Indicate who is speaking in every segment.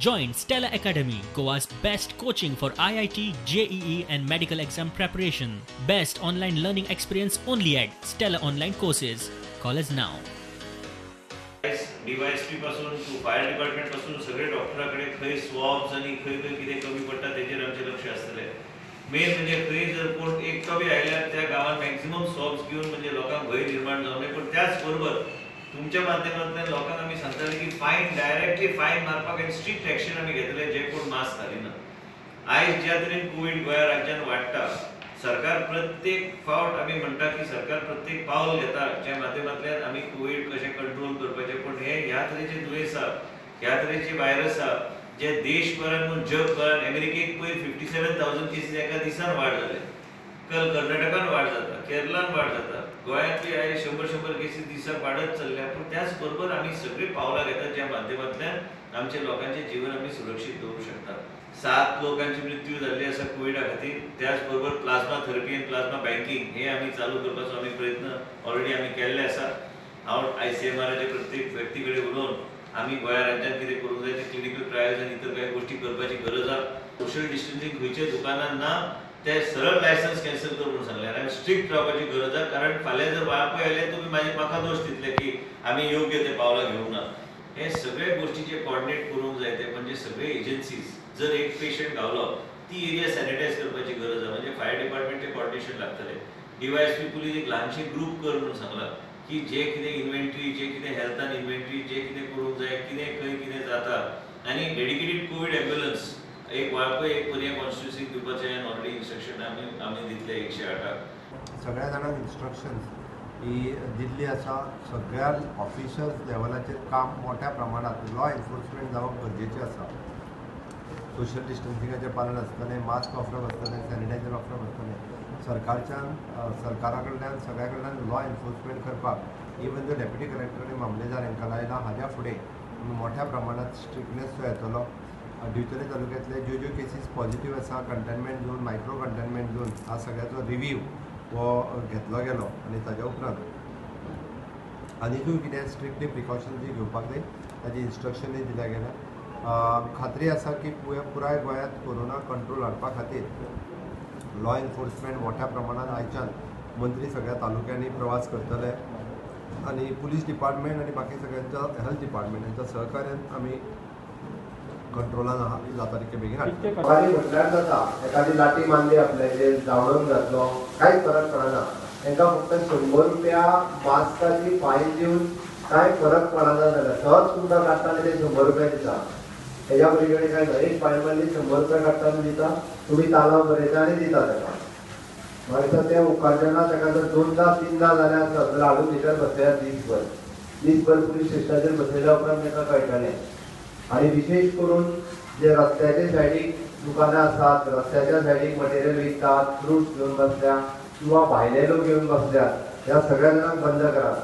Speaker 1: Join Stella Academy, Goa's best coaching for IIT, JEE and medical exam preparation. Best online learning experience only at Stella Online Courses. Call us now.
Speaker 2: DYSP पासून two fire department पासून सगळे डॉक्टरा कडेन खंय स्वॉब्स आनी खंय खंय कितें कमी पडटा तेजेर आमचें लक्ष आसतलें. मेन म्हणजे खंय जर कोण एक कमी आयल्यार त्या गांवांत मॅक्झिमम स्वॉब्स घेवन म्हणजे लोकांक भंय निर्माण जावं नये. पूण त्याच बरोबर तुमच्या माध्यमांतल्यान लोकांक आमी सांगताले की फायन, डायरेक्टली फायन मारपाक आनी स्ट्रिक्ट एक्शन आमी घेतले जे कोण मास्क घालिना. आयज ज्या तरेन कोवीड गोंया राज्यान वाडटा, सरकार प्रत्येक फावट आमी म्हणटा की सरकार प्रत्येक पावल घेता ज्या माध्यमांतल्यान आमी कोवीड कशें कंट्रोल करपाचें. पूण हे ह्या तरेचे दुयेंस आसा, ह्या तरेचे व्हायरस आसा जे देशभरान म्हूण जगभरान अमेरिकेक पयर 57,000 केसीस एका दिसान वाड जाले, काल कर्नाटकान वाड जाता, केरलान वाड जाता, गोंयांतली आयज 100-100 केसीस दिसाक वाडत चल्ल्या. पूण त्याच बरोबर आमी सगळीं पावलां घेतात ज्या माध्यमांतल्यान आमच्या लोकांचें जीवन आमी सुरक्षीत दवरूंक शकता. 7 लोकांची मृत्यू जाल्ली आसा कोविडा खातीर. त्याच बरोबर प्लाझ्मा थेरपी आनी प्लाझ्मा बँकिंग हे आमी चालू करपाचो आमी प्रयत्न ऑलरेडी आमी केल्ले आसा. हांव ICMRच्या प्रत्येक व्यक्ती कडेन उलोवन आमी गोंया राज्यांत कितें करूंक जाय ते क्लिनिकल ट्रायल्स आनी इतर कांय गोश्टी करपाची गरज आसा. सोशल डिस्टन्सिंग खंयच्या दुकानान ना ते सरळ लायसन्स कॅन्सल कर म्हणून सांगलें आनी स्ट्रिक्ट रावपाची गरज आसा. कारण फाल्यां जर वाळपय आयले तुमी मागीर म्हाका दोश दितले की आमी योग्य ते पावलां घेवंक ना. हे सगळे गोश्टीचे कॉर्डिनेट करूंक जाय ते म्हणजे सगळे एजन्सीज. जर एक पेशंट गावलो ती एरिया सॅनिटायज करपाची गरज आसा, म्हणजे फायर डिपार्टमेंटचें कॉर्डिनेशन लागतलें. DYSP police एक ल्हानशें ग्रूप कर म्हणून सांगलां की जे कितें इन्व्हेंटरी, जे कितें हेल्थान इन्व्हेंटरी, जे कितें करूंक जाय, कितें खंय कितें जाता. आनी डेडिकेटेड कोवीड एम्ब्युलन्स एक वाळपय एक पर्याय कॉन्स्टिट्युन्सीक दिवपाचें ऑलरेडी इन्स्ट्रक्शन आमी दितले 108.
Speaker 3: सगळ्या जाणांक इन्स्ट्रक्शन्स ही दिल्ली आसा. सगळ्या ऑफिसर्स लेवलाचेर काम मोठ्या प्रमाणात लॉ एन्फोर्समेंट जावप गरजेचें आसा. सोशल डिस्टन्सिंगाचें पालन आसतलें, मास्क वापरप आसतलें, सॅनिटायझर वापरप आसतलें. सरकारच्यान सरकारा कडल्यान सगळ्या कडल्यान लॉ एन्फोर्समेंट करपाक इवन the deputy collector आनी मामलेदार हांकां लायला. हाज्या फुडें मोठ्या प्रमाणात स्ट्रिक्टनेस जो येतलो. दिवचले तालुक्यांतले ज्यो ज्यो केसीस पॉझिटीव आसा, containment zone, micro containment zone ह्या सगळ्याचो रिव्यू हो घेतलो गेलो आनी ताज्या उपरांत आनीकूय कितें स्ट्रिक्टली प्रिकॉशन जी घेवपाक जाय ताजी इन्स्ट्रक्शनूय दिल्या गेल्या. खात्री आसा की पुराय गोंयांत कोरोना कंट्रोल हाडपा खातीर लॉ एन्फोर्समेंट मोठ्या प्रमाणात आयच्यान मंत्री सगळ्या तालुक्यांनी प्रवास करतले आनी पुलीस डिपार्टमेंट आनी बाकी सगळ्यांच्या हेल्थ डिपार्टमेंट हांच्या सहकार्यान आमी कंट्रोलान जाता तितके बेगीन हाडटले. म्हटल्यार जाता एखादी लाठी मारली आपल्याचेर, जावळून घातलो, कांयच फरक पडना. तांकां फक्त 100 रुपया मास्काची फायन दिवन कांय फरक पडना जाल्यार सहज तुमकां काडटा आनी ते 100 रुपया दिता. हेज्या पलीकडे काय ना, एक फायन मारली 100 रुपया काडटा आनी दिता, तुमी तालांव बरयता आनी दिता ताका. मागीर ते उपकारचे ना, ताका जर 2दा 3दा जालें आसत जाल्यार हाडून भितर बसयतात दीसभर. दीसभर पुलीस स्टेशनाचेर बसयल्या उपरांत ताका कळटलें. आनी विशेश करून जे रस्त्याच्या सायडीक दुकानां आसात, रस्त्याच्या सायडीक मटेरियल विकतात, फ्रुट्स घेवन बसल्या किंवा भायले लोक घेवन बसल्यात, ह्या सगळ्या जाणांक बंद करात.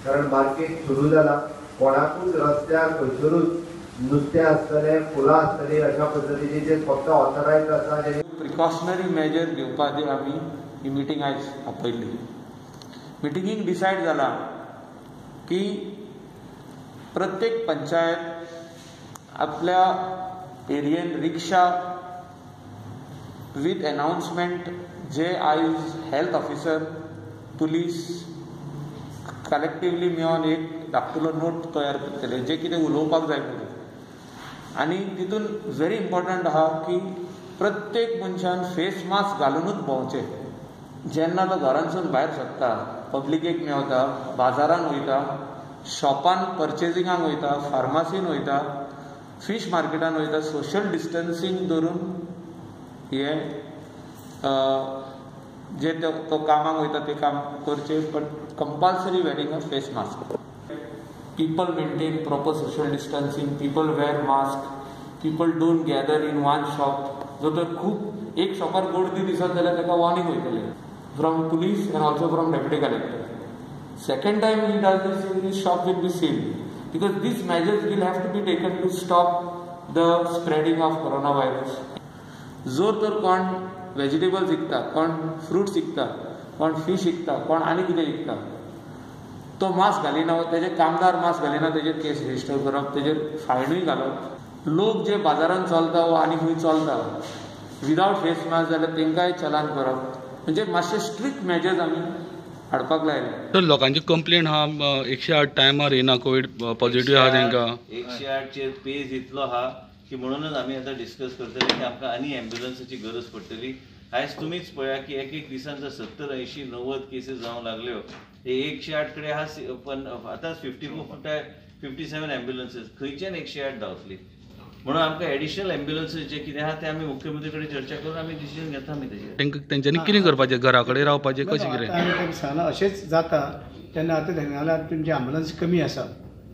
Speaker 3: कारण मार्केट सुरू जाला, कोणाकूच रस्त्यार खंयसरूच नुस्तें आसतलें, फुलां आसतलीं अशा पद्दतीचे जे फक्त ऑथरायज आसा जे
Speaker 4: प्रिकॉशनरी मेजर घेवपाचेर आमी ही मिटींग आयज आपयल्ली. मिटिंगेक डिसायड जाला की प्रत्येक पंचायत आपल्या एरियेन रिक्षा विथ अनाउन्समेंट जे आयज हेल्थ ऑफिसर, पुलीस कलेक्टिवली मेळोन एक धाकटुलो नोट तयार करतले जे कितें उलोवपाक जाय पळय. आनी तितून व्हेरी इम्पॉर्टंट आहा की प्रत्येक मनशान फेस मास्क घालुनूच भोंवचें. जेन्ना तो घरांतसून भायर सरता, पब्लिकेक मेवता, बाजारान वयता, शॉपान पर्चेसिंगाक वयता, फार्मासीन वयता, फीश मार्केटान वयता, सोशल डिस्टन्सिंग धरून हे जे तो कामाक वयता ते काम करचें, but compulsory wearing a face mask. People maintain proper social distancing, people wear mask, people don't gather in one shop. जो तर खूब एक शॉपार गर्दी दिसत जाल्यार ताका वॉर्निंग वयतलें from police and also from deputy collector. Second time he does this, his shop will be sealed, because these measures will have to be taken to stop the spreading of coronavirus. जोर तर कोण vegetables विकता, कोण fruits विकता, कोण fish विकता, कोण आनी कितें विकता, तो मास्क घालिना, तेजे कामदार मास्क घालिना, तेजेर केस रजिस्टर करप, तेजेर फायनूय घालप. लोक जे बाजारान चलता वो आनी खंय चलता विदावट फेस मास्क जाल्यार तांकांय चलान करप, म्हणजे मातशे स्ट्रिक्ट मेजर्स आमी हाडपाक लायले.
Speaker 5: तर लोकांची कंप्लेन आहा 108 टायमार येना, कोवीड पॉझिटिव्ह आहा तांकां.
Speaker 2: 108चेर पेज इतलो आहा की म्हणूनच आमी आतां डिस्कस करतले की आमकां आनी एम्ब्युलन्साची गरज पडटली. आयज तुमीच पळया की एक एक दिसान जर 70, 80, 90 केसीस जावंक लागल्यो, हे 108 कडेन आहा, पण आतांच 54, 57 एम्ब्युलन्सीस खंयच्यान 108 धांवतली. म्हणून आमकां एडिशनल एम्ब्युलन्सीस जे कितें आहा ते आमी मुख्यमंत्री कडेन चर्चा करून आमी डिसिजन घेता आमी तेजेर.
Speaker 5: तांकां तेंच्यांनी कितें करपाचें, घरा कडेन रावपाचें कशें कितें?
Speaker 6: आमी तांकां सांगलां अशेंच जाता तेन्ना आतां तेंगेल्या तुमची एम्बुलन्स कमी आसा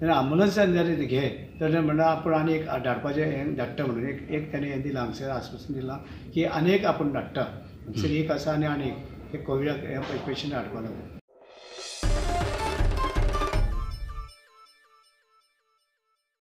Speaker 6: तेन्ना एम्बुलन्सान जर घे जाल्यार म्हणल्यार आपूण आनी एक धाडपाचें हें धाडटा म्हणून एक ताणें हें दिलां, हांगसर आस्वासन दिलां की आनी एक आपूण धाडटा, हांगसर एक आसा आनी आनी एक कोविडाक हें पेशंट हाडपा लागून.